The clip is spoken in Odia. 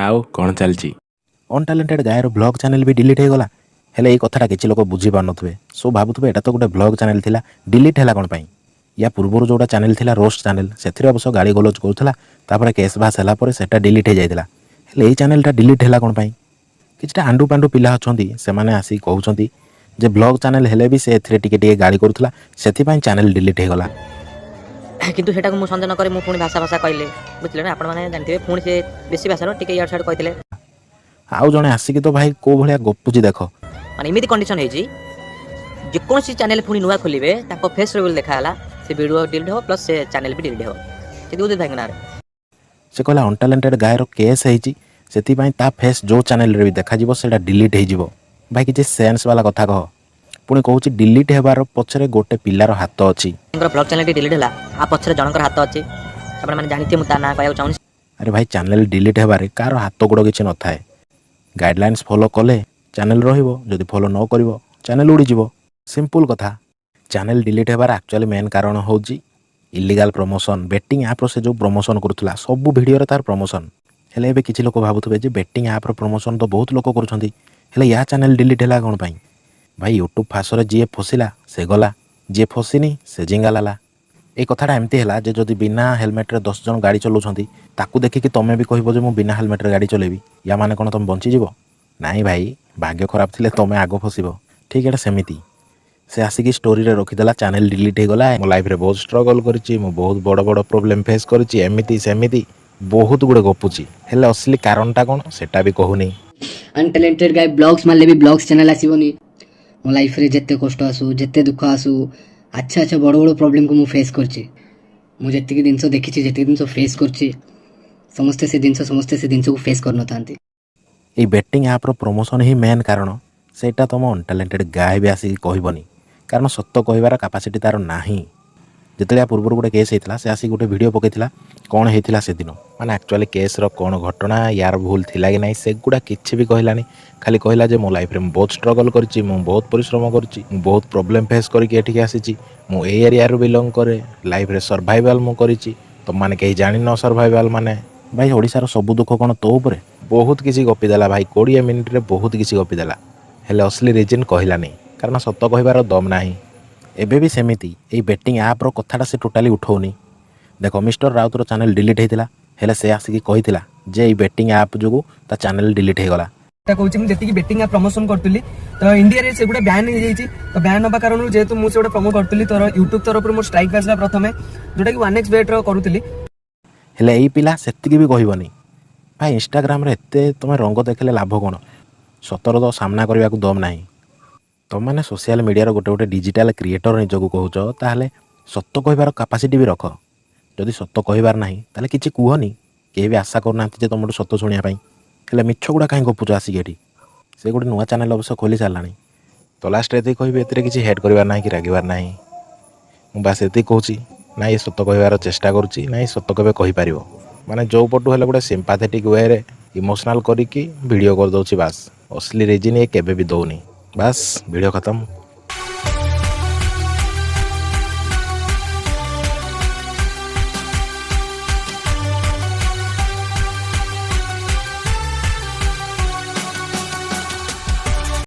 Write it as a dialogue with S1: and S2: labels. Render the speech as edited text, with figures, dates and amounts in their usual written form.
S1: ଆଉ କ'ଣ ଚାଲିଛି?
S2: ଅନଟ୍ୟାଲେଣ୍ଟେଡ୍ ଗାଏର ବ୍ଲଗ୍ ଚ୍ୟାନେଲ୍ ବି ଡିଲିଟ୍ ହେଇଗଲା। ହେଲେ ଏଇ କଥାଟା କିଛି ଲୋକ ବୁଝିପାରୁନଥିବେ। ସବୁ ଭାବୁଥିବେ, ଏଇଟା ତ ଗୋଟେ ବ୍ଲଗ୍ ଚ୍ୟାନେଲ୍ ଥିଲା, ଡିଲିଟ୍ ହେଲା କ'ଣ ପାଇଁ? ୟା ପୂର୍ବରୁ ଯେଉଁଟା ଚ୍ୟାନେଲ୍ ଥିଲା, ରୋଷ୍ଟ ଚ୍ୟାନେଲ୍, ସେଥିରେ ଅବଶ୍ୟ ଗାଳି ଗୋଲଜ କରୁଥିଲା। ତାପରେ କେସ୍ ବାସ୍ ହେଲା ପରେ ସେଟା ଡିଲିଟ୍ ହେଇଯାଇଥିଲା। ହେଲେ ଏଇ ଚ୍ୟାନେଲ୍ଟା ଡିଲିଟ୍ ହେଲା କ'ଣ ପାଇଁ? କିଛିଟା ଆଣ୍ଡୁ ପାଣ୍ଡୁ ପିଲା ଅଛନ୍ତି, ସେମାନେ ଆସିକି କହୁଛନ୍ତି ଯେ ବ୍ଲଗ୍ ଚ୍ୟାନେଲ୍ ହେଲେ ବି ସେ ଏଥିରେ ଟିକେ ଟିକେ ଗାଳି କରୁଥିଲା, ସେଥିପାଇଁ ଚ୍ୟାନେଲ୍ ଡିଲିଟ୍ ହେଇଗଲା।
S3: କିନ୍ତୁ ସେଟାକୁ ମୁଁ ସନ୍ଦେହ ନ କରି ମୁଁ ପୁଣି ଭାଷା ଭାଷା କହିଲେ, ବୁଝିଲେ ନା? ଆପଣମାନେ ଜାଣିଥିବେ, ପୁଣି ସେ ବେଶୀ ଭାଷାର ଟିକେ ଇଆଡ଼ୁ ସିଆଡ଼ୁ କହିଥିଲେ।
S2: ଆଉ ଜଣେ ଆସିକି ତ ଭାଇ କୋଉ ଭଳିଆ ଗପୁଛି ଦେଖ।
S3: ମାନେ ଏମିତି କଣ୍ଡିସନ୍ ହେଇଛି, ଯେକୌଣସି ଚ୍ୟାନେଲ୍ ପୁଣି ନୂଆ ଖୋଲିବେ, ତାଙ୍କ ଫେସ୍ ରିଭିଲ୍ ଦେଖାହେଲା, ସେ ଭିଡ଼ିଓ ଡିଲିଟ୍ ହେବ, ପ୍ଲସ୍ ସେ ଚ୍ୟାନେଲ୍ ବି ଡିଲିଟ୍ ହେବ ସେ ଉଦିତ ଭାଇଙ୍କ ନାଁରେ।
S2: ସେ କହିଲା, ଅନଟ୍ୟାଲେଣ୍ଟେଡ୍ ଗାଏର କେସ୍ ହେଇଛି, ସେଥିପାଇଁ ତା ଫେସ୍ ଯେଉଁ ଚ୍ୟାନେଲ୍ରେ ବି ଦେଖାଯିବ, ସେଇଟା ଡିଲିଟ୍ ହେଇଯିବ। ଭାଇ, କିଛି ସେନ୍ସ ବାଲା କଥା କହ। ପୁଣି କହୁଛି, ଡିଲିଟ୍ ହେବାର ପଛରେ ଗୋଟେ ପିଲାର ହାତ ଅଛି।
S3: ତାଙ୍କର ବ୍ଲଗ୍ ଚ୍ୟାନେଲ୍ଟି ଡିଲିଟ୍ ହେଲା, ଆ ପଛରେ ଜଣଙ୍କର ହାତ ଅଛି। ଆପଣମାନେ ଜାଣିଥିବେ, ମୁଁ ତା ନାଁ କହିବାକୁ ଚାହୁଁନି।
S2: ଆରେ ଭାଇ, ଚ୍ୟାନେଲ୍ ଡିଲିଟ୍ ହେବାରେ କାହାର ହାତ ଗୋଡ଼ କିଛି ନଥାଏ। ଗାଇଡ଼ଲାଇନ୍ସ ଫଲୋ କଲେ ଚ୍ୟାନେଲ୍ ରହିବ, ଯଦି ଫଲୋ ନ କରିବ, ଚ୍ୟାନେଲ୍ ଉଡ଼ିଯିବ। ସିମ୍ପଲ୍ କଥା। ଚ୍ୟାନେଲ୍ ଡିଲିଟ୍ ହେବାର ଆକ୍ଚୁଆଲି ମେନ୍ କାରଣ ହେଉଛି ଇଲିଗାଲ୍ ପ୍ରମୋସନ୍। ବେଟିଂ ଆପ୍ର ସେ ଯେଉଁ ପ୍ରମୋସନ୍ କରୁଥିଲା, ସବୁ ଭିଡ଼ିଓରେ ତାର ପ୍ରମୋସନ୍। ହେଲେ ଏବେ କିଛି ଲୋକ ଭାବୁଥିବେ ଯେ ବେଟିଂ ଆପ୍ର ପ୍ରମୋସନ୍ ତ ବହୁତ ଲୋକ କରୁଛନ୍ତି, ହେଲେ ୟା ଚ୍ୟାନେଲ୍ ଡିଲିଟ୍ ହେଲା କ'ଣ ପାଇଁ? ଭାଇ, ୟୁଟ୍ୟୁବ୍ ଫାଶରେ ଯିଏ ଫସିଲା ସେ ଗଲା, ଯିଏ ଫସିନି ସେ ଜିଙ୍ଗାଲାଲା। ଏଇ କଥାଟା ଏମିତି ହେଲା ଯେ ଯଦି ବିନା ହେଲମେଟ୍ରେ 10 ଜଣ ଗାଡ଼ି ଚଲାଉଛନ୍ତି, ତାକୁ ଦେଖିକି ତମେ ବି କହିବ ଯେ ମୁଁ ବିନା ହେଲମେଟ୍ରେ ଗାଡ଼ି ଚଲେଇବି, ୟା ମାନେ କ'ଣ ତମେ ବଞ୍ଚିଯିବ? ନାଇଁ ଭାଇ, ଭାଗ୍ୟ ଖରାପ ଥିଲେ ତମେ ଆଗ ଫସିବ। ଠିକ୍ ଏଇଟା ସେମିତି। ସେ ଆସିକି ଷ୍ଟୋରିରେ ରଖିଦେଲା, ଚ୍ୟାନେଲ୍ ଡିଲିଟ୍ ହେଇଗଲା, ମୋ ଲାଇଫ୍ରେ ବହୁତ ଷ୍ଟ୍ରଗଲ୍ କରିଛି, ମୁଁ ବହୁତ ବଡ଼ ବଡ଼ ପ୍ରୋବ୍ଲେମ୍ ଫେସ୍ କରିଛି, ଏମିତି ସେମିତି ବହୁତ ଗୁଡ଼େ ଗପୁଛି। ହେଲେ ଅସଲି କାରଣଟା କ'ଣ, ସେଟା ବି କହୁନି।
S4: ଅନଟ୍ୟାଲେଣ୍ଟେଡ୍ ଗାଏ ବ୍ଲଗ୍ସ ମାରିଲେ ବି ବ୍ଲଗ୍ସ ଚ୍ୟାନେଲ୍ ଆସିବନି। ମୋ ଲାଇଫ୍ରେ ଯେତେ କଷ୍ଟ ଆସୁ, ଯେତେ ଦୁଃଖ ଆସୁ, ଆଚ୍ଛା ଆଚ୍ଛା ବଡ଼ ବଡ଼ ପ୍ରୋବ୍ଲେମକୁ ମୁଁ ଫେସ୍ କରିଛି। ମୁଁ ଯେତିକି ଜିନିଷ ଦେଖିଛି, ଯେତିକି ଜିନିଷ ଫେସ୍ କରିଛି, ସମସ୍ତେ ସେ ଜିନିଷକୁ ଫେସ୍ କରିନଥାନ୍ତି।
S2: ଏଇ ବେଟିଂ ଆପ୍ର ପ୍ରମୋସନ୍ ହିଁ ମେନ୍ କାରଣ, ସେଇଟା ତୁମ ଅନଟ୍ୟାଲେଣ୍ଟେଡ୍ ଗାଏ ବି ଆସିକି କହିବନି, କାରଣ ସତ କହିବାର କାପାସିଟି ତା'ର ନାହିଁ। ଯେତେବେଳେ ୟା ପୂର୍ବରୁ ଗୋଟେ କେସ୍ ହେଇଥିଲା, ସେ ଆସିକି ଗୋଟେ ଭିଡ଼ିଓ ପକାଇଥିଲା କ'ଣ ହେଇଥିଲା ସେଦିନ। ମାନେ ଆକ୍ଚୁଆଲି କେସ୍ର କ'ଣ ଘଟଣା, ୟାର ଭୁଲ ଥିଲା କି ନାହିଁ, ସେଗୁଡ଼ା କିଛି ବି କହିଲାନି। ଖାଲି କହିଲା ଯେ ମୋ ଲାଇଫ୍ରେ ମୁଁ ବହୁତ ଷ୍ଟ୍ରଗଲ୍ କରିଛି, ମୁଁ ବହୁତ ପରିଶ୍ରମ କରିଛି, ମୁଁ ବହୁତ ପ୍ରୋବ୍ଲେମ୍ ଫେସ୍ କରିକି ଏଠିକି ଆସିଛି, ମୁଁ ଏଇ ଏରିଆରୁ ବିଲଙ୍ଗ କରେ, ଲାଇଫ୍ରେ ସର୍ଭାଇଭାଲ୍ ମୁଁ କରିଛି, ତୁମମାନେ କେହି ଜାଣିନ ସର୍ଭାଇଭାଲ୍ ମାନେ। ଭାଇ, ଓଡ଼ିଶାର ସବୁ ଦୁଃଖ କ'ଣ ତୋ ଉପରେ? ବହୁତ କିଛି ଗପିଦେଲା ଭାଇ, 20 ମିନିଟ୍ରେ ବହୁତ କିଛି ଗପିଦେଲା। ହେଲେ ଅସଲି ରିଜନ୍ କହିଲାନି, କାରଣ ସତ କହିବାର ଦମ୍ ନାହିଁ। ଏବେ ବି ସେମିତି ଏଇ ବେଟିଂ ଆପ୍ର କଥାଟା ସେ ଟୋଟାଲି ଉଠଉନି। ଦେଖ, ମିଷ୍ଟର ରାଉତର ଚ୍ୟାନେଲ୍ ଡିଲିଟ୍ ହେଇଥିଲା, ହେଲେ ସେ ଆସିକି କହିଥିଲା ଯେ ଏଇ ବେଟିଂ ଆପ୍ ଯୋଗୁଁ ତା ଚ୍ୟାନେଲ୍ ଡିଲିଟ୍ ହେଇଗଲା।
S5: ଟା କହୁଛି, ମୁଁ ଯେତିକି ବେଟିଂ ଆପ୍ ପ୍ରମୋସନ କରୁଥିଲି, ତ ଇଣ୍ଡିଆରେ ସେଗୁଡ଼ା ବ୍ୟାନ୍ ହେଇଯାଇଛି। ତ ବ୍ୟାନ୍ ହବା କାରଣରୁ ଯେହେତୁ ମୁଁ ସେଗୁଡ଼ା ପ୍ରମୋ କରୁଥିଲି, ତ ୟୁଟ୍ୟୁବ ତରଫରୁ ମୋର ଷ୍ଟ୍ରାଇକ୍ ଆସିଲା ପ୍ରଥମେ, ଯୋଉଟାକି 1xBet ର କରୁଥିଲି।
S2: ହେଲେ ଏଇ ପିଲା ସେତିକି ବି କହିବନି। ଭାଇ, ଇନଷ୍ଟାଗ୍ରାମରେ ଏତେ ତୁମେ ରଙ୍ଗ ଦେଖିଲେ ଲାଭ କ'ଣ? ସତର ତ ସାମ୍ନା କରିବାକୁ ଦମ୍ ନାହିଁ। ତୁମମାନେ ସୋସିଆଲ ମିଡ଼ିଆର ଗୋଟେ ଗୋଟେ ଡିଜିଟାଲ କ୍ରିଏଟର ନିଜକୁ କହୁଛ, ତାହେଲେ ସତ କହିବାର କାପାସିଟି ବି ରଖ। ଯଦି ସତ କହିବାର ନାହିଁ, ତାହେଲେ କିଛି କୁହନି। କେହି ବି ଆଶା କରୁନାହାନ୍ତି ଯେ ତୁମଠୁ ସତ ଶୁଣିବା ପାଇଁ। ହେଲେ ମିଛ ଗୁଡ଼ା କାହିଁ ଗପୁଛ ଆସିକି ଏଠି? ସେ ଗୋଟେ ନୂଆ ଚ୍ୟାନେଲ୍ ଅବଶ୍ୟ ଖୋଲି ସାରିଲାଣି। ତ ଲାଷ୍ଟରେ ଏତିକି କହିବି, ଏଥିରେ କିଛି ହେଟ୍ କରିବାର ନାହିଁ କି ରାଗିବାର ନାହିଁ। ମୁଁ ବାସ୍ ଏତିକି କହୁଛି, ନା ଇଏ ସତ କହିବାର ଚେଷ୍ଟା କରୁଛି, ନା ଇଏ ସତ କେବେ କହିପାରିବ। ମାନେ ଯେଉଁ ପଟୁ ହେଲେ ଗୋଟେ ସିମ୍ପାଥେଟିକ୍ ୱେରେ ଇମୋସନାଲ୍ କରିକି ଭିଡ଼ିଓ କରିଦେଉଛି, ବାସ୍। ଅସଲି ରିଜିନ୍ ଇଏ କେବେ ବି ଦେଉନି। ବାସ୍, ଭିଡ଼ିଓ ଖତମ।